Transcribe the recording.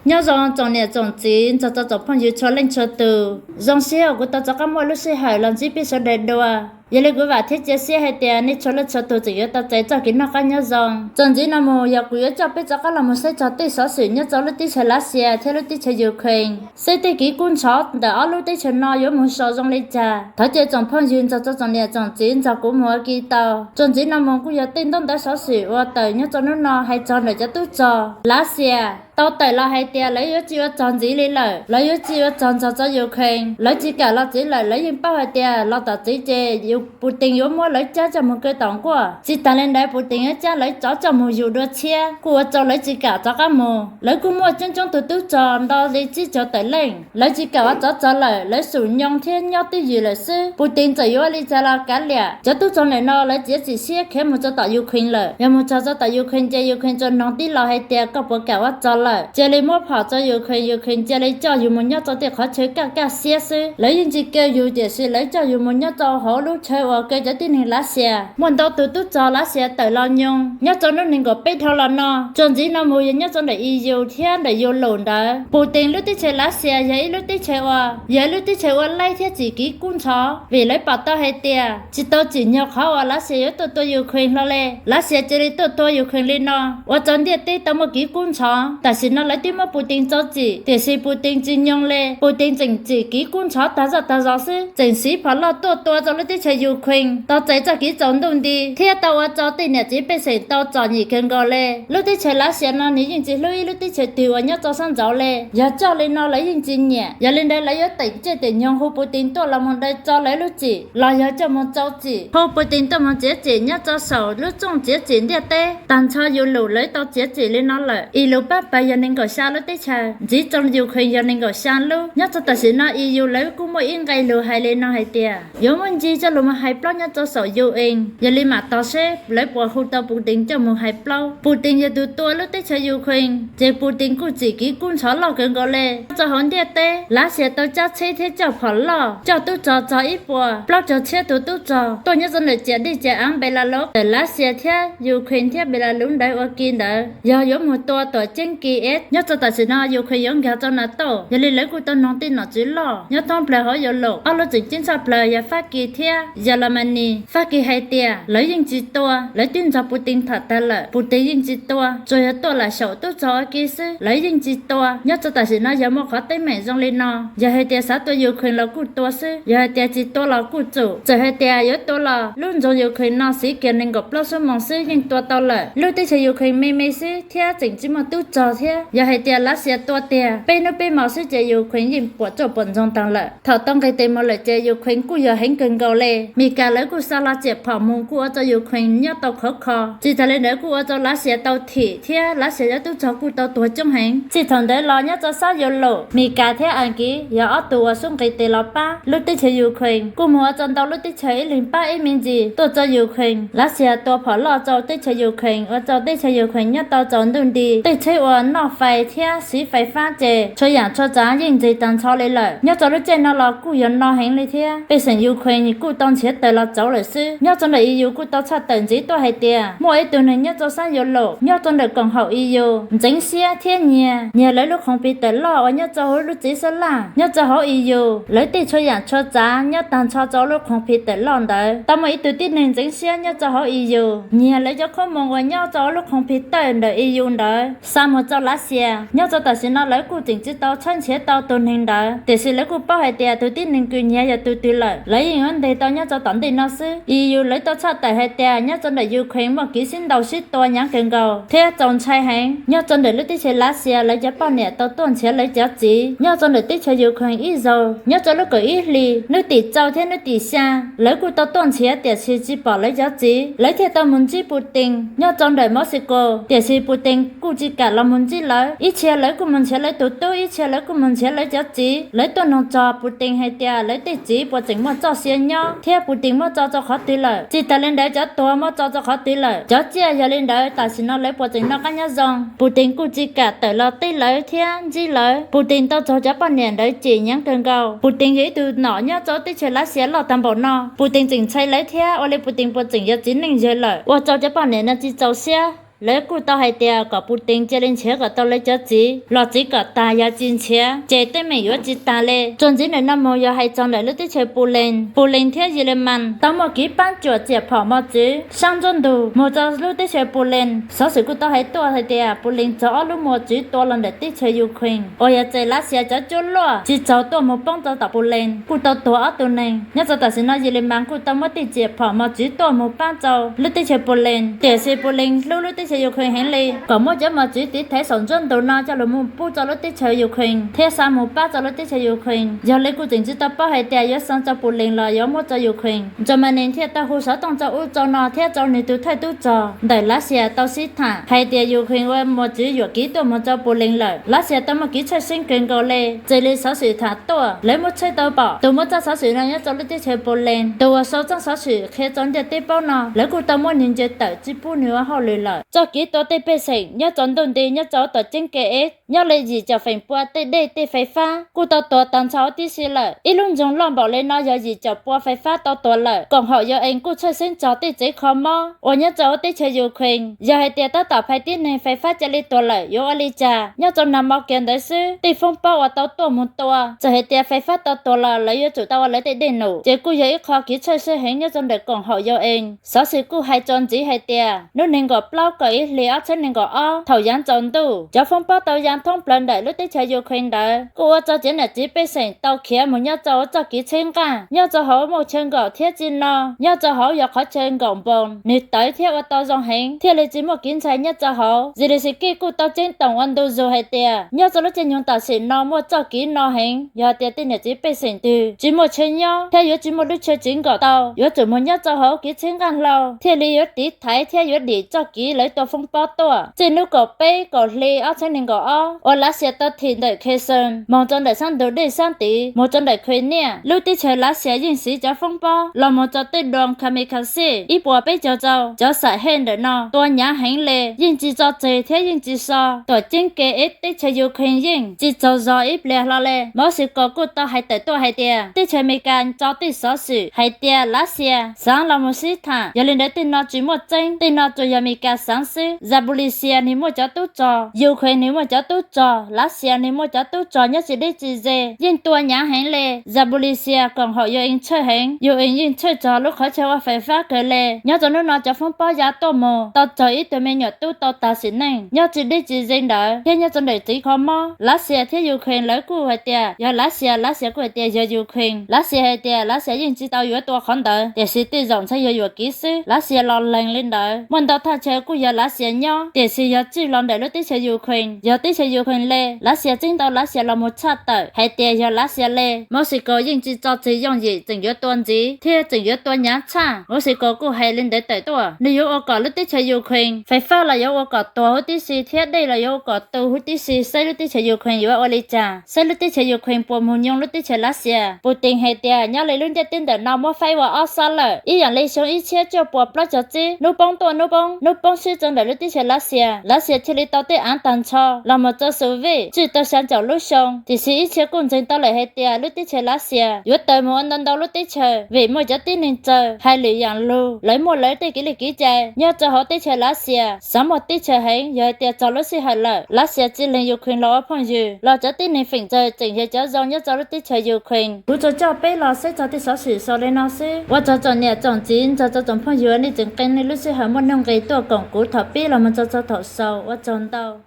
Nyob zoo tsoom niam tsoom txiv nrog rau tsoom phooj ywg txhua leej txhua tus, zoo siab uas kuv tau rov qab muaj lub sij hawm los ntsib peb sawv daws dua. Yog li kuv vam thiab cia siab hais tias nej txhua leej txhua tus tseem yuav tau txais txoj kev noj qab nyob zoo. Txuas ntxiv no mus yog kuv yuav coj peb rov qab los mus saib txog tej xov xwm nyob rau lub teb chaws Lav Xias thiab lub teb chaws Ukraine, seb tej kev kub ntxhov ntawm ob lub teb chaws no yuav mus so zoo li cas. Thov caw tsoom phooj ywg nrog rau tsoom niam tsoom txiv nrog kuv mus ua ke tau. Txuas ntxiv no mus kuj yog tej ntaub ntawv xov xwm uas tawm nyob rau hnub no hais txog ntawm cov tub rog Lav Xias tau tawm los hais tias lawv yuav tsis ua txog ntxiv li lawm, lawv yuav tsis ua txog nrog rau Ukraine, lawv tsis kam los txeev lawm. Lawv yeej paub hais tias los tom txeev ces Putin yuav muab lawv cab coj mus kaw tom nkuaj. Tsis tas li ntawd Putin yuav cab lawv rov coj mus yug dua tshiab, kuj ua rau lawv tsis kam rov qab mus. Lawv kuj muaj coob coob tus tub rog nto li tsib caug tawm leej, lawv tsis kam ua rov txog lawm, lawv xum nyoo thiab nyob twj ywm lawm xwb. Putin txawm yuav ua li cas los kav liam, cov tub rog ntawm no lawv txiav txim siab khiav mus rau tom Ukraine lawm. Yog mus txog rau tom Ukraine ces Ukraine tsuas noog tib lo hais tias koj puas kam ua rog lawm, cia li muab phom rau Ukraine, Ukraine cia li coj yus mus nyob rau tej qhov chaw kaj kaj siab xwb. Lawv yeej tsis kaw yus tiam sis lawv coj yus mus nyob rau hauv lub chaw uas kaw cov tib neeg Lav Xias. Muaj ntau tus tub rog Lav Xias tawm los nyoog nyob rau hnub nees nkaum peb dhau los no. Txuas ntxiv no mus yog nyob rau ntawm E U thiab ntawm Europe ntawd. Putin lub teb chaws Lav Xias yog ib lub teb chaws uas yog ib lub teb chaws ua laib thiab txim kev kub ntxhov, vim lawv pom tau hais tias tsis tau tsim nyog qhov uas Lav Xias yuav tuaj tua Ukraine hlo li. Lav Xias cia li tuaj tua Ukraine li no ua rau ntiaj teb tau muaj kev kub ntxhov. Tam sim no lawv twb muab Putin rau txim tiam sis Putin tsis nyoog li, Putin tseem txim kev kub ntxhov tag zoj tag zos xwb, tseem siv phom loj tuaj tua rau lub teb chaws Ukraine tau txais txoj kev tsaus ntuj nti thiab tau ua rau tej niam txiv pej xeem tau txom nyem kawg nkaus li. Lub teb chaws Lav Xias no nws yeej tsis hlub ib lub teb chaws twg uas nyob rau sab nraud li. Yog coj li no lawv yeej tsis nyiam. Yog li ntawd lawv yuav teem cej teem nyoog hu Putin tuaj los mus daws rau lawv lub txim los yog coj mus rau txim, hu Putin tuaj mus txiav txim nyob rau saum lub rooj txiav txim ntiaj teb. Tag nrho Europe lawv tau txiav txim li no lawm. Europe pab pawg yog nees nkaum xya lub teb chaws, ntxiv rau Ukraine yog nees nkaum xya lub. Nyob rau tam sim no E U lawv kuj muaj ib nqe lus hais li no hais tias yuav muab ncig coj los mus hais plaub nyob rau saum U N, yog li mam tos seb lawv puas hu tau Putin coj mus hais plaub. Putin yog tus tua lub teb chaws Ukraine ces Putin kuj txim kev kub ntxhov loj kawg nkaus li. Nyob rau hauv ntiaj teb Lav Xias tau cab tsheb thiab coj phom loj coj tub rog txog ib puas plaub caug txhiab tus tub rog tuaj nyob rau ntawm ciam dej ciam av Belarus ntawm Lav Xias thiab Ukraine thiab Belarus ntawd ua ke ntawd, yog yuav mus tua tuam ceeb Kiev. Nyob rau tam sim no Ukraine yuav nkag rau NATO, yog li lawv kuj tau noog tej nom tswv loj nyob thoob plaws hauv Europe, ob lub tseem ceeb tshaj plaws yog Fab Kis thiab Yelemas Nis. Fab Kis hais tias lawv yeej tsis tua, lawv twb nrog Putin tham tag lawm, Putin yeej tsis tua, tsuas yog tuaj lam xyaum tub rog ua ke xwb, lawv yeej tsis tua. Nyob rau tam sim no yog muaj qhov teeb meem zoo li no, yog hais tias xav tua Ukraine los kuj tua xwb, yog hais tias tsis tua los kuj tsum. Txawm hais tias yuav tua los lub nroog Ukraine no siv kiag nees nkaum plaub xuab moos xwb yeej tua tau lawm. Lub teb chaws Ukraine me me xwb thiab tseem tsis muaj tub rog thiab. Yog hais tias Lav Xias tua tiag, peb hnub peb hmo xwb ces Ukraine yeej puas tsuaj puas ntsoog taag lawm. Thaum tau nqis tes mus lawm ces Ukraine kuj yog heev kawg nkaus li. Meskas lawv kuj xa los riam phom mus kuj ua rau Ukraine nyob tau khov kho. Tsis tas li ntawd kuj ua rau Lav Xias tau thim thiab Lav Xias cov tub rog kuj tau tuag coob heev. Txij thaum ntawd los nyob rau sab Europe, Meskas thiab Askiv yog ob tug uas xub nqis tes los pab lub teb chaws Ukraine, kuj mus ua rau ntau lub teb chaws ib leeg pab ib me ntsis tuaj rau Ukraine. Lav Xias tua phom loj rau teb chaws Ukraine ua rau teb chaws Ukraine nyob tau tsaus ntuj nti. Tej tsheb uas noj fais thiab siv fais fab ces txhua yam txhua tsav yeej ntseg tag nrho li lawm. Nyob rau lub caij no los kuj yog no heev li thiab. Pej xeem Ukraine kuj tau nrhiav tawm los tsauv lawm xwb. Nyob rau ntawm E U kuj tau tshaj tawm ntxiv tuaj hais tias muaj ib tug neeg nyob rau sab Europe nyob rau ntawm koom haum E U ntxeev siab thiab nyiag, nyiag lawv lub khoom pis tawm loj uas nyob rau hauv lub tsev xab laj nyob rau hauv E U. Lawv tej txhua yam txhua tsav nyob tag nrho rau lub khoom pis tawm loj ntawd. Tau muaj ib tug tib neeg ntxeev siab nyob rau hauv E U nyiag lawv cov khoom moo uas nyob rau lub khoom pis tawm ntawm E U ntawd xa mus rau Lav Xias. Nyob rau tam sim no lawv kuj tseem tsis tau tshawb nrhiav tau tus neeg ntawd, tiam sis lawv kuj paub hais tias tus tib neeg kws nyiag yog tus twg lawm. Lawv yeej yuav ntes tau nyob rau tom ntej no xwb. E U lawv tau tshaj tawm hais tias nyob rau ntawm Ukraine muaj kev sib ntaus sib tua hnyav kawg nkaus thiab txaus ntshai heev. Nyob rau ntawm lub teb chaws Lav Xias lawv cov poj niam tau tuaj nrhiav lawv cov txiv nyob rau ntawm teb chaws Ukraine ib zaug. Nyob rau lub kaum ib hlis hnub tim rau thiab hnub tim xya, lawv kuj tau tuaj nrhiav tiam sis tsis pom lawv cov txiv, lawv thiaj tau mus ntsib Putin nyob rau ntawm Moscow, tiam sis Putin kuj tsis kam los mus ntsib lawv. Ib txhia lawv kuj mus nrhiav lawv tus tub, ib txhia lawv kuj mus nrhiav lawv cov txiv. Lawv tuaj nug txog Putin hais tias lawv tej txiv puas tseem muaj txoj sia nyob thiab Putin muab tso rau qhov twg lawm. Tsis tas li ntawd cov tuag muab tso rau qhov twg lawm, cov tsiaj yog li ntawd tam sim no lawv puas tseem noj qab nyob zoo. Putin kuj tsis kam tawm los teb lawv thiab ntsib lawv. Putin tau raug cov poj niam ntawd cem hnyav kawg nkaus. Putin yog ib tug nom nyob rau teb chaws Lav Xias loj tag npaum no, Putin tseem ntshai lawv thiab ua li Putin puas tseem yog txiv neej yawg lawm, ua rau cov poj niam no tsis txaus siab. Lawv kuj tau hais tias kom Putin cia li nrhiav kom tau lawv cov txiv los txiv kom tas, yog tsis nrhiav ces teeb meem yuav tsis tas li. Txuas ntxiv ntawm no mus yog hais txog ntawm lub teb chaws Pulees, Pulees thiab Yelemas tau muaj kev pab cuam txiam phom mos txwv sab nruab ntug mus rau lub teb chaws Pulees. Xov xwm kuj tau hais tuaj hais tias Pulees txog ob lub mos txwv tua los ntawm teb chaws Ukraine uas yog txais Lav Xias cov cuab luaj tsis txaus tuaj mus poob rau tom Pulees, kuj tau tuag ob tug neeg. Nyob rau tam sim no Yelemas kuj tau muab tej txiam phom mos txwv tuaj mus pab rau lub teb chaws Pulees, tiam sis Pulees hlub lub teb chaws Ukraine heev li, kom muab cov mos txwv tiv thaiv saum nruab ntug no coj los mus pub rau lub teb chaws Ukraine thiab xa mus pab rau lub teb chaws Ukraine. Yog li kuj tseem tsis tau paub hais tias yuav xa rau Pulees los yuav muab rau Ukraine. Germany thiaj tau hu xov tooj rau ub rau no thiab rau nws tus thawj tub rog ntawm Lav Xias tau sib tham hais tias Ukraine ua mos txwv yuam kev tuaj mus rau Pulees lawm. Lav Xias tau muaj kev tshwj xeeb kawg nkaus li. Raws li xov xwm tham tuaj, lawv muab tshawb tau pom tus muab txoj xov xwm no nyob rau lub teb chaws Pulees, tus uas sau txoj xov xwm qhia rau ntiaj teb paub no, lawv kuj tau muab nws nce tawm tsis pub nws ua hauj lwm lawm. Txoj kev tua tej pej xeem nyob rau ntuj nti nyob rau tom ceeb Kiev nyob li yim caum feem pua tej dej tej fais fab kuj tau tuag tag nrho huv tib si lawm. Ib lub nroog loj npaum li no yog yim caum pua fais fab tau tuag lawm. Koom haum UN kuj tshwj xeeb txog tej tsev kho mob uas nyob rau huv teb chaws Ukraine, yog hais tias tab tom phais tib neeg fais fab cia li tuag lawm yuav ua li cas. Nyob rau nag hmo kiag ntawd xwb, tej foob pob uas tau tuaj mus tua, txawm hais tias fais fab tau tuag los lawv yuav tsum tau ua lawv tej dej num, ces kuj yog ib qho kev tshwj xeeb heev nyob rau ntawm koom haum UN. Xov xwm kuj hais txuas ntxiv hais tias hnub nees nkaum plaub kaum ib hlis ob txhiab nees nkaum ob thaum yav tsaus ntuj, cov foob pob tau ya thoob plaws ntawm lub teb chaws Ukraine ntawd kuj ua rau cov niam txiv pej xeem tau khiav mus nyob rau hauv txoj kev tsheb nqaj nyob rau hauv muaj chaw nkaum thiab txij no. Nyob rau hauv yog qhov chaw nkaum npoos, nws tawv thiab ua tau zoo heev thiaj li tsis muaj kev ntshai nyob rau hauv. Zelensky kuj tau ceeb toom ua ntu zus hais tias nyob rau lub caij nyoog tam sim no muaj txoj kev no heev, yog tias tej niam txiv pej xeem twg tsis muaj chaw nyob thiab yuav tsis muaj lub chaw tsev nkaum tau, yuav tsum mus nyob rau hauv kev tsheb nqaj hlau thiaj li yuav tiv thaiv thiab yuav dim txoj kev lawv tua foob pob tuaj. Txij hnub kaum peb kaum hli ob txhiab nees nkaum ob uas Lav Xias tau thim ntawm Kherson mus rau ntawm sab ntug dej sab tid mus rau ntawm Crimea, lub teb chaws Lav Xias yeej siv cov foob pob los mus rau tej drone kamikaze ib puas peb caug rau cov xam hej ntawm no tua hnyav heev li, yeej tsis tso tseg thiab yeej tsis so. Tom ceeb Kiev teb chaws Ukraine yeej tsis tsaug zog ib pliag hlo li. Mauxikas kuj tau hais tawm tuaj hais tias teb chaws Amelikas tso tej xov xwm hais tias Lav Xias xaav los mus sib tham, yog li ntawd tej no tsis muaj tseeb, tej no tsuas yog Amelikas xaav xwb. Zaporizhzhia nws muaj cov tub rog, Ukraine nws muaj cov tub rog, Lav Xias nws muaj cov tub rog nyob tsis deb tsis ze, yeej tua hnyav heev li. Zaporizhzhia koom haum UN tshawj heev, UN yeej tshawj txog lub qhov chaw ua fais fab kawg li. Nyob rau hnub no cov foob pob ya tuaj mus tau raug ib tug me nyuam tub tau tas sim neej nyob tsis deb tsis ze ntawd thiab nyob rau ntawm tsev kho mob. Lav Xias thiab Ukraine lawv kuj hais tias yog Lav Xias, Lav Xias kuj hais tias yog Ukraine. Lav Xias hais tias Lav Xias yeej tsis tau yuav tua qhov ntawd, tiam sis tej zaum ntshai yog yuam kev xwb. Lav Xias los lees li ntawd, muaj ntau thaj chaw kuj yog Lav Xias nyob, tiam sis yog tsij los ntawm lub teb chaws Ukraine. Yog teb chaws Ukraine li, Lav Xias txeeb tau Lav Xias los mus tshaj tawm hais tias yog Lav Xias li. Mauxikas yeej tsis tso tseg yooj yim, tseem yuav tua ntxiv thiab tseem yuav tua hnyav tshaj. Mauxikas kuj hais li ntawd tawm tuaj, nws yuav ua kom lub teb chaws Ukraine fais fab los yuav ua kom tuag huv tib si thiab dej los yuav ua kom tu huv tib si, saib lub teb chaws Ukraine yuav ua li cas, saib lub teb chaws Ukraine puas mus nyoog lub teb chaws Lav Xias. Putin hais tias nyob li lub ntiaj teb ntawm no muab faib ua ob xob lawm, ib yam li xyoo ib txhiab cuaj puas plaub caug tsib, hnub poob tuaj hnub poob, hnub poob swb rau ntawm lub teb chaws Lav Xias. Lav Xias thiaj li tau tej av tag nrho los mus rau Xus Vij tswj tau xya caum lub xyoo, tiam sis ib txhia kuj ntseeg tau lawm hais tias lub teb chaws Lav Xias yuav tawg mus ua ntau ntau lub teb chaws vim muaj cov tib neeg tsawg hais lwm yam lug, lawv muaj lawv tej kev li kev cai nyob rau hauv teb chaws Lav Xias. Xav muaj teb chaws heev, yog hais tias txog lub sij hawm lawm Lav Xias tsis lees Ukraine los ua phooj ywg los cov tib neeg feem tsawg tseem yog cov zoo nyob rau lub teb chaws Ukraine. Kuv tsuas coj peb los saib txog tej xov xwm xaus li no xwb. Ua tsaug tsoom niam tsoom txiv nrog rau tsoom phooj ywg nej tseem qee nej lub sij hawm muaj nuj nqis tuaj koom kuv thaum pib los mus txog txog thaum xaus. Ua tsaug ntau.